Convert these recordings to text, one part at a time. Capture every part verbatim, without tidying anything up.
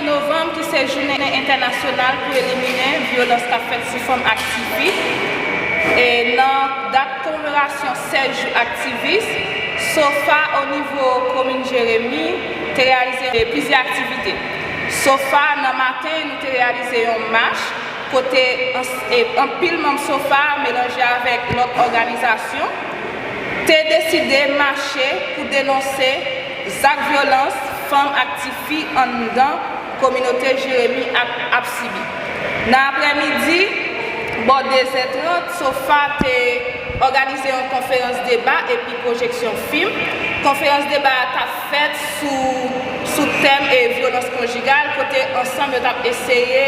Novanm ki se jounen entènasyonal pou elimine vyolans k ap fèt sou fanm ak tifi. E nan dat komemorasyon sèz jou aktivis, sofa o nivo komin Jeremi te reyalize plizyè aktivite. Sofa nan maten, nou te reyalize yon mach kote anpil manm sofa melanje avèk lòt òganizasyon te deside mache pou denonse zak vyolans fanm ak tifi anndan kominote Jeremi ap sibi. Nan aprèmidi, bò dezè trant, sofa te òganize yon konferans deba epi pwojeksyon fim. Konferans deba a t ap fèt sou sou tèm e vyolans konjigal, kote ansanm yo t ap eseye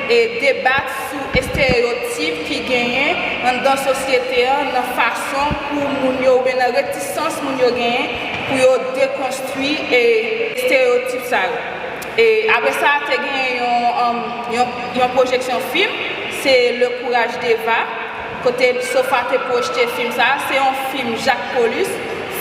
e debat sou estereyotip ki genyen anndan sosyete an nan fason pou moun yo oubyen nan retisans moun yo genyen pou yo dekonstwi e estereyotip sa yo. E apre sa, te genyen yon, yon, yon pwojeksyon fim, se Le Courage d'Eva, kote sofa te pwojte fim sa a. Se yon fim Jacques Paulus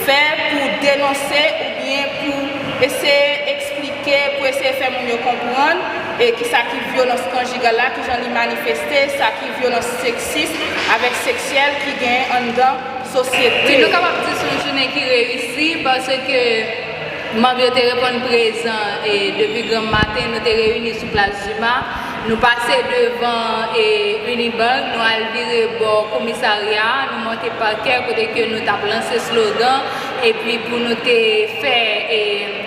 fè pou denonse oubyen pou eseye eksplike, pou eseye fè moun yo konprann e kisa ki vyolans konjigal la, kijan li manifeste, sa ki vyolans seksis avèk seksyèl ki genyen anndan sosyete. Wi, nou kapab di se yon jounen ki reyisi paske manm yo te reponn prezan e depi granm maten nou te reyini sou plas Zuma. Nou pase devan e Unibank, nou al vire bò komisarya a, nou monte pakè kote ke nou t ap lanse slogan epi pou nou te fè e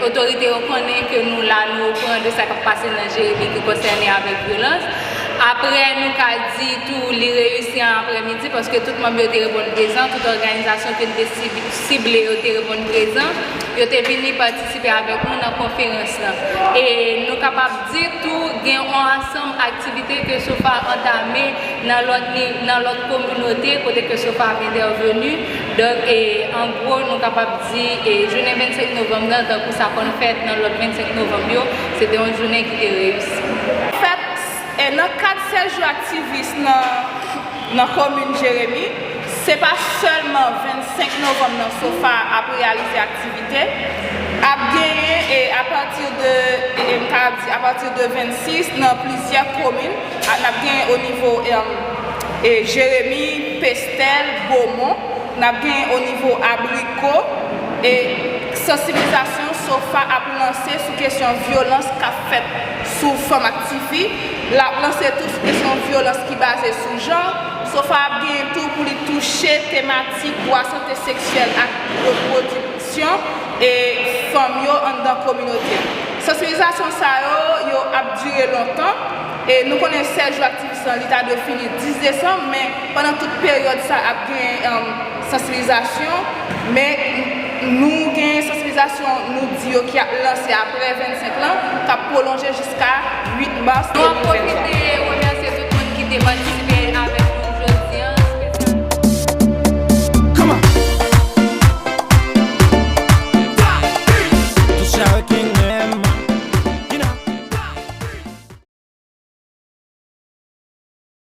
otorite yo konnen ke nou la, nou okouran de sa k ap pase nan Jeremi ki konsène avèk vyolans. Apre, nou ka di tou li reyisi an aprèmidi paske tout manm yo te reponn prezan, tout òganizasyon ke n te sible yo te reponn prezan, yo te vini patisipe avèk nou nan konferans lan. E nou kapab di tou gen yon ansanm aktivite ke sofa antame nan lòt ni- nan lòt kominote kote ke sofa ap entèveni. Donk, e an gwo, nou kapab di e jounen vennsenk novanm nan, tankou sa konn fèt nan lòt vennsenk novanm yo, se te yon jounen ki te reyisi. Fèt e nan kad sèz jou aktivis nan nan komin Jeremi, se pa sèlman vennsenk novanm nan sofa ap reyalize aktivite, ap genyen e apati de e m ka di apati de vennsis nan plizyè komin, n ap genyen o nivo e Jeremi, Pestèl, Bomon, n ap genyen o nivo Abriko e sansibilizasyon sofa ap lanse sou kesyon vyolans k ap fèt sou fanm ak tifi. L ap lanse tou sou kesyon vyolans ki baze sou jan. Sofa ap genyen tou pou li touche tematik dwa sante seksyèl ak repwodiksyon e fanm yo anndan kominote. Sansibilizasyon sa yo, yo ap dire lontan. E nou konnen sèz jou aktivis lan, li ta dwe fini dis desanm, men pandan tout peryòd sa ap gen sansibilizasyon, men nou gen sansibilizasyon, nou di yo ki ap lanse apre vennsenk lan, k ap pwolonje jiska uit mas de mil vennsenk. Nou ap pwofite remèsye tout moun ki te patisipe.